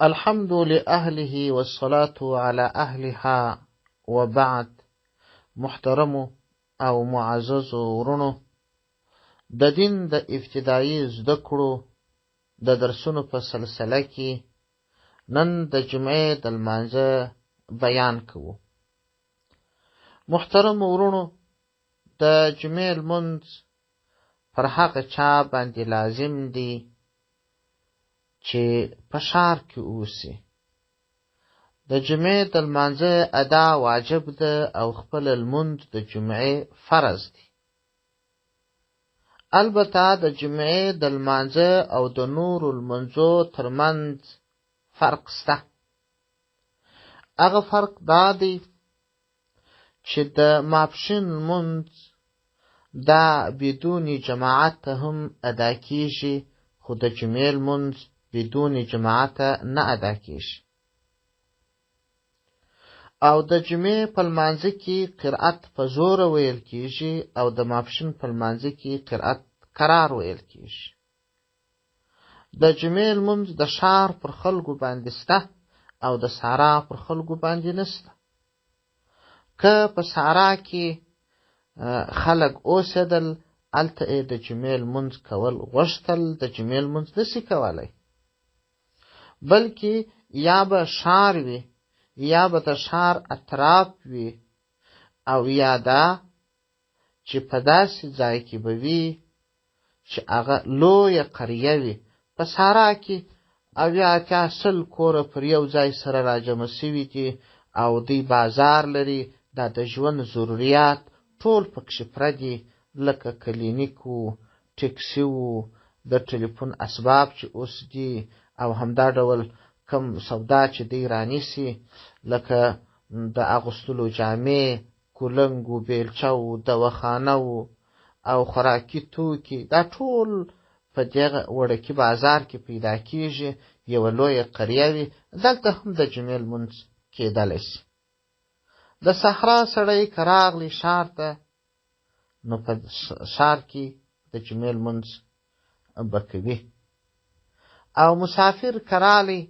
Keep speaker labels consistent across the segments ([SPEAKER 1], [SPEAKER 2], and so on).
[SPEAKER 1] الحمد لأهله والصلاة على أهلها وبعد. محترمو او معززو ورونو، د دین د ابتدایي زده کړو د درسونو په سلسله کې نن د جمعې د لمانځه بیان کوو. محترمو ورونو، د جمعې لمونځ پر هغه چا باندې لازم دی چې په ښار کې اوسي. د جمعې د لمانځه ادا واجب ده او خپل لمونځ د جمعې فرض دی. البته د جمعې د لمانځه او د نورو لمونځو ترمنځ فرق سته. هغه فرق دا دی چې د ماپښین لمونځ دا بدون جماعت هم ادا کیږي، خو د جمعې لمونځ بدون جماعت نه ادا کیږي. او د جمعې په لمانځه کې قرأت په زوره ویل کیږي او د ماپښین په لمانځه کې قرأت کرار ویل کیږي. د جمعې لمونځ د ښار پر خلکو باندې سته او د سارا پر خلکو باندې نسته. که په سارا کې خلک اوسېدل، هلته یې د جمعې لمونځ کول غوښتل، د جمعې لمونځ نسي کولی، بلکې یا به ښار وي، یا به د ښار اطراف وي، او یا دا چې په داسې ځای کې به وي چې هغه لویه قریه وي. په سارا کې 70، 80، 100 کوره پر یو ځای سره راجمع سوي دي او دوی بازار لري، دا د ژوند ضروریات ټول پکښې پره دي، لکه کلینیک و، ټکسي و، د ټلیفون اسباب چې اوس دي، او همدا ډول کم سودا چې دوی رانیسي، لکه د اغوستلو جامې، کولنګ و، بیلچه و، دواخانه و او خوراکي توکي، دا ټول په دغه وړکي بازار کې پیدا کیږي. یوه لویه قریه وي، دلته هم د جمعې لمونځ کېدلی شي. د صحرا سړی که راغلی ښار ته، نو په ښار کې د جمعې لمونځ به کوي. او مسافر که راغلی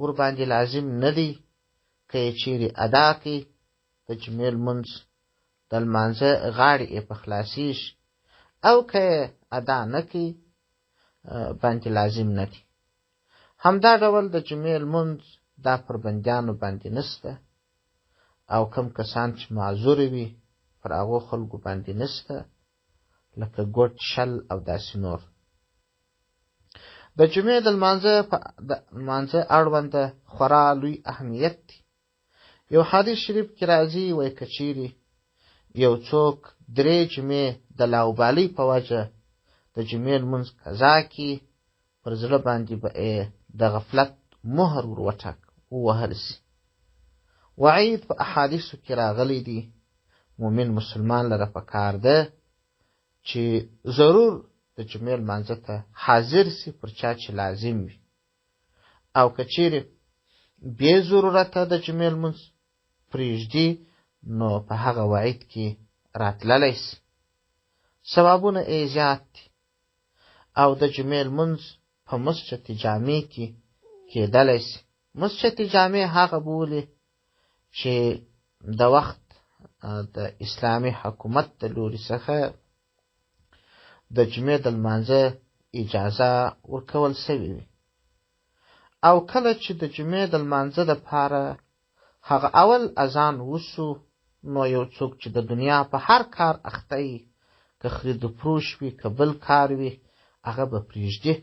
[SPEAKER 1] ورباندې لازم نه دی، که یې چیرې ادا کړي د جمعې لمونځ د لمانځه غاړې یې په خلاصېږي، او که یې ادا نه کړي باندې لازم نه دی. همدا ډول د جمعې لمونځ دا پر بندیانو باندې نسته، او کم کسان چې معذور وي پر هغو خلکو باندې نسته، لکه ګوټ، شل او داسې نور. د جمعې د لمانځه اړونده خورا لوی اهمیت دی. یو حدیث شریف کې راځي، وایي که چیرې یو څوک 3 جمعې د لاوبالۍ په وجه د جمعې لمونځ قضا کړي، پر زړه باندې به یې د غفلت مهر ور ووهل سي. وعید په احادیثو کې راغلی دی، مؤمن مسلمان لره پکار ده چې ضرور د جمعې لمانځه ته حاضر سي، پر چا چې لازم وي. او که چیرې بې ضرورته د جمعې لمونځ پرېږدي، نو په هغه وعید کې راتللی سي، ثوابونه یې زیات دي. او د جمعې لمونځ په مسجد جامع کې کېدلی سي. مسجد جامع هغه بولي چې د وخت د اسلامي حکومت د لوري څخه د جمعې د لمانځه اجازه ورکول سوې وي. او کله چې د جمعې د لمانځه دپاره هغه اول اذان وسو، نو یو څوک چې د دنیا په هر کار اخته وي، که خرید و فروش وي، که بل کار وي، هغه به پرېږدي.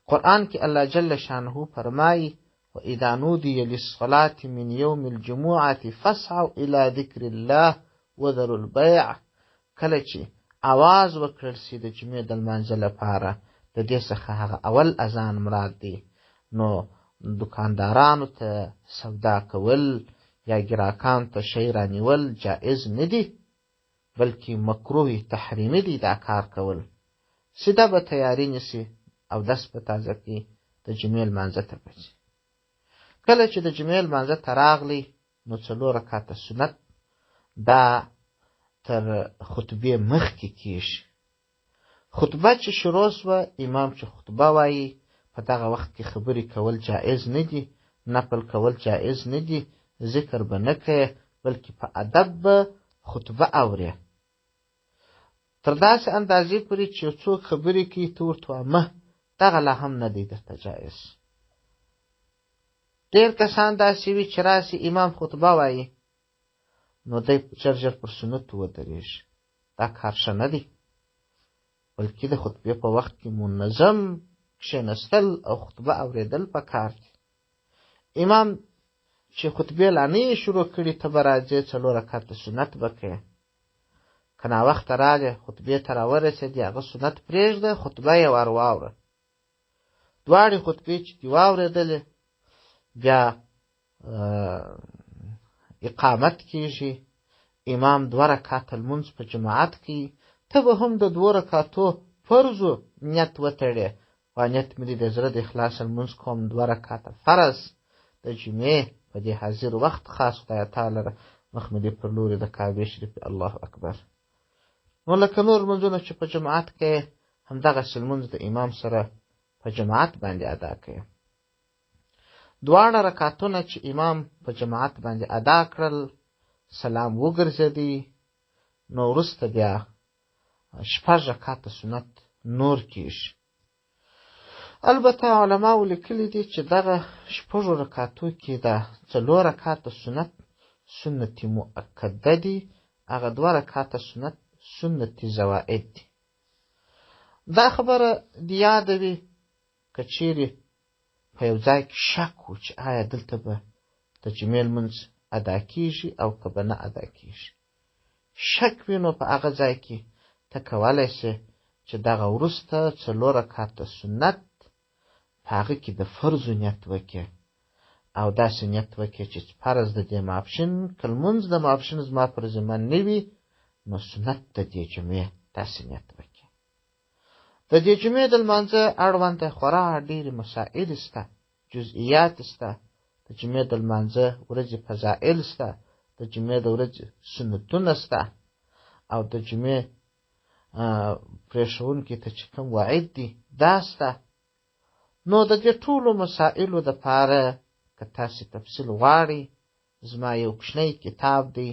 [SPEAKER 1] قرآن کې الله جل شانه فرمایي: وإذا نودي للصلاة من يوم الجمعة فاسعوا إلى ذكر الله وذروا البيع. کله چې आवाز وکړل سي د جمعې د لمانځه لپاره، د دې څخه هغه اول اذان مراد دی، نو دکاندارانو ته سودا کول یا ګراکان ته شی رانیول جائز نه دي، بلکې مکروه تحریمي دی دا کار کول. سیده به تیاری نیسي او دس به تازه کړي، د جمعې لمانځه ته به ځي. کله چې د جمعې لمانځه ته راغلی، نو 4 رکعته سنت دا تر خطبې مخکې کیږي. خطبه چې شروع سوه، امام چې خطبه وایي، په دغه وخت کې خبرې کول جایز نه دي، نفل کول جایز نه دي، ذکر به نه کوې، بلکې په ادب به خطبه اورې. تر داسې اندازې پورې چې یو څوک خبرې کوي ته ورته وایه مه، دغه لا هم نه دی درته جایز. ډېر کسان داسې وي چې راسي امام خطبه وایي نو دی ژر ژر پر سنتو ودرېږي. دا کار ښه نه دی، بلکې د خطبې په وخت کې منظم کښېنستل او خطبه اورېدل پکار دي. امام چې خطبې لا نه یې شروع کړي ته به راځې څلور رکعته سنت به کوې. که ناوخته راغې خطبې ته راورسېدې هغه سنت پرېږده خطبه یې ور واوره. دواړې خطبې چې دې واورېدلې بیا اقامت کیږي، امام دوه رکعته لمونځ په جماعت کوي، ته به هم د دوو رکعتو فرضو نیت وتړې، وا نیت مې دی د زړه د اخلاصه لمونځ کوم دوه رکعته فرض د جمعې په دې حاضر وخت خاص خدای تا لره مخ مې دی پر لوري د کعبې شریفې الله اکبر. نو لکه نور لمونځونه چې په جماعت کې همدغسې لمونځ د امام سره په جماعت باندې ادا کوي. دواړه رکعتونه چې امام په جماعت باندې ادا کړل سلام وګرځېدی نو وروسته بیا شپږ رکعته سنت نور کیږي. البته علماو لیکلي دي چې دغه شپږو رکعتو کې دا څلور رکعته سنت سنت مؤکده دي، هغه دوه رکعته سنت سنت زوائد دي. دا خبره دې یاده وي که چیرې په یو ځای کې شک و چې آیا دلته به د جمعې لمونځ ادا کیږي او که به نه ادا کیږي، شک وي نو په هغه ځای کې ته کولی شې چې دغه وروسته څلور رکعته سنت په هغه کې د فرضو نیت وکړې او داسې نیت وکړې چې فرض د دې ماپښین که لمونځ د ماپښین زما پر ذمه نه وي نو سنت د دې جمعې داسې نیت وکړې. د دې جمعې د لمانځه اړوند خورا ډېرې مسائل شته، جزئیات شته، د جمعې د لمانځه ورځې فضائل شته، د جمعې د ورځې سنتونه شته او د جمعې پرېښوونکي ته چې کوم وعید دی دا شته. نو د دې ټولو مسائلو دپاره که تاسې تفصیل غواړئ زما یو کوچنی کتاب دی،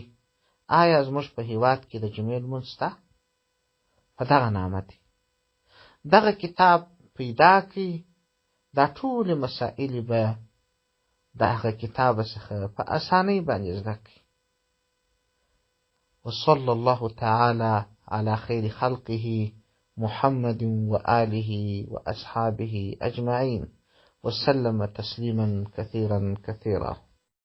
[SPEAKER 1] آیا زموږ په هیواد کې د جمعې لمونځ شته؟ په دغه نامه دی. دغه کتاب پیدا کړئ، دا ټولې مسائلې به د هغه کتاب څخه په اسانۍ باندې زده کړئ. وصلى الله تعالى على خير خلقه محمد وآله وأصحابه أجمعين وسلم تسليما كثيرا كثيرا.